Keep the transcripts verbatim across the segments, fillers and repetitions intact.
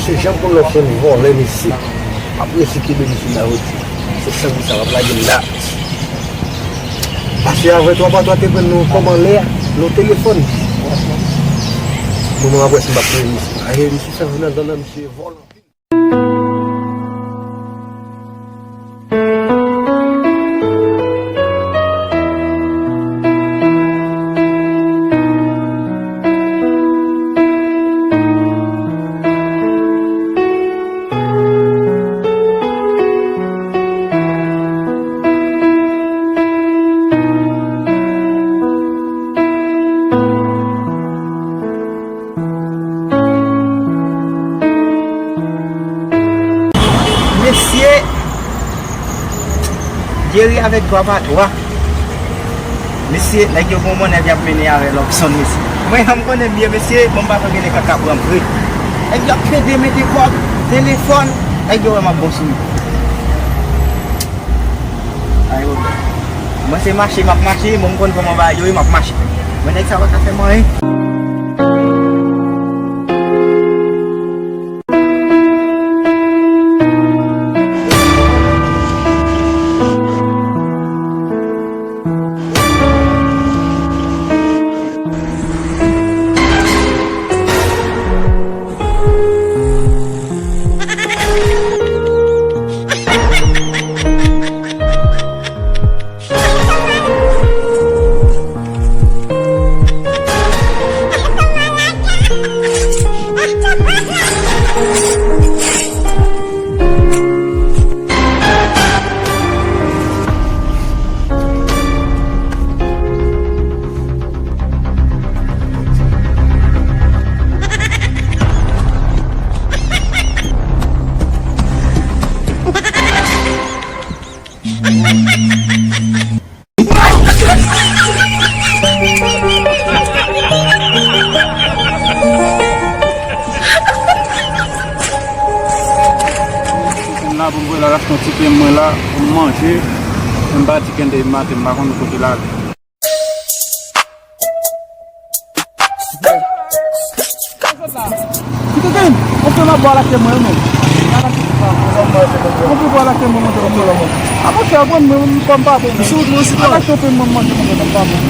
Se jan pou lòt yon vòlè, mesye. M ap resi kenbe mesye la, wi. Se san pou sa, m ap lage l la. Pase avè twa pa twa te pran nou kòm anlè a, nou telefòn. Bon, mwen ap wè si m ap rele mesye. Aye, mesye sa vin nan zòn nan, mesye vòlè. Mesye, Jerry avèk twa pa twa. Mesye, nèg yo gon mannèv y ap mennen avè Lobson, mesye. Mwen, jan m konnen byen, mesye, bon, m pa konn gen nèg k ap pran m vre. Nèg yo ap pede mete kòb, telefòn, nèg yo wè m ap bon sou yo. Ay, yo. Mwen se mache, m ap mache, mwen m konn kòman bagay yo ye, m ap mache. Mwen nèg sa pa ka fè m anyen. M la pou m voye l al achte yon ti pen mwen la pou m manje. M pa di kende maten, m pa konn kote l ale. Ti kokenn, ou fè m ap bò lakè mwen, men. Ou fè m bò lakè mwen, mwen, mwen, mwen. A, monchè, mwen, mwen, mwen, pa bon. Al achte yon pen mwen, mwen, mwen, mwen, pa bon.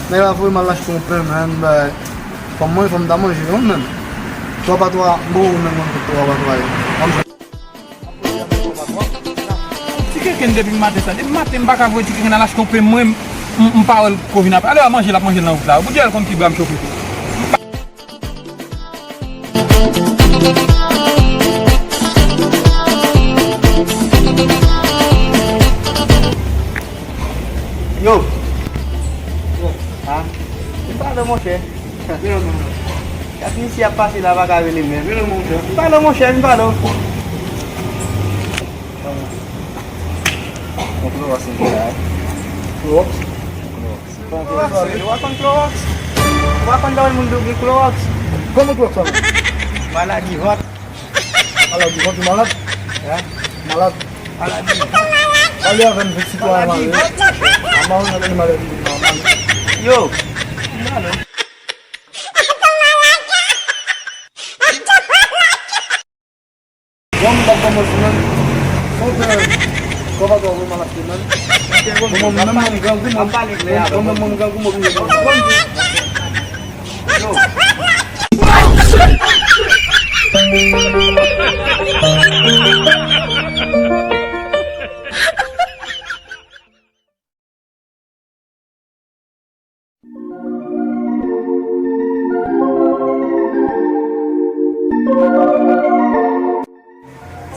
Nèg la voye m al achte yon pen, man, bay. Fò m manje, fò m ta manje, non, menm. Twa pa twa, m poko konn menm manje twa pa twa yo. Ti kenken depi maten sa, depi maten m pa ka voye ti kenken al achte yon pen mwen, m, m, m pa wè l ko vin apre. Alè a manje, l ap manje l nan wout la. Pou Dye l konn ki bra m chofe. Yo. Ha? Vin pale, monchè. Gad misye ap pase la, pa ka rele menm. Vin pale, monchè, vin pale. Yon Klowòks m gen la. Klowòks? Klowòks. Klowòks, ou pa konn Klowòks? Ou pa konn lè moun dwe gen Klowòks? Kòman Klowòks sa? Maladi vant. Maladi vant, ou malad? Hein? Malad. Maladi vant. Pale avè m, fè ti pale. Maladi vant. Ama ou nan maladi vant. Yo. Bon, m pa kòmanse menm. Son fè, kòman twa vre malad menm? Bon, menm mwen m grangou, mwen, mwen, mwen, mwen m grangou, mwen oblije grangou. Yo.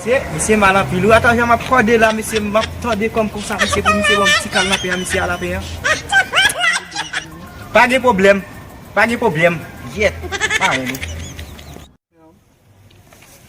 Mesye, misye mal anpil wi. Atò jan m ap kòde la, mesye, m ap tòde kò m konsa, mesye, pou misye ban m ti kal nan pen an, misye al nan pen an. Pa gen pwoblèm. Pa gen pwoblèm. Yèt. Pa renmen.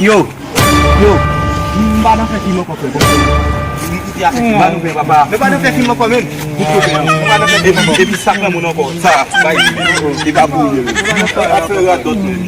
Yo, yo, m pa nan fè fim ankò, frè. M kite afè fim, ba nou fè, papa. Nou pa nan fè fim ankò, menm. Nou pa nan fè fim ankò. Epi, epi sa pran moun ankò. Sa, bay. E pa pou ou, menm. Afè radòt, menm.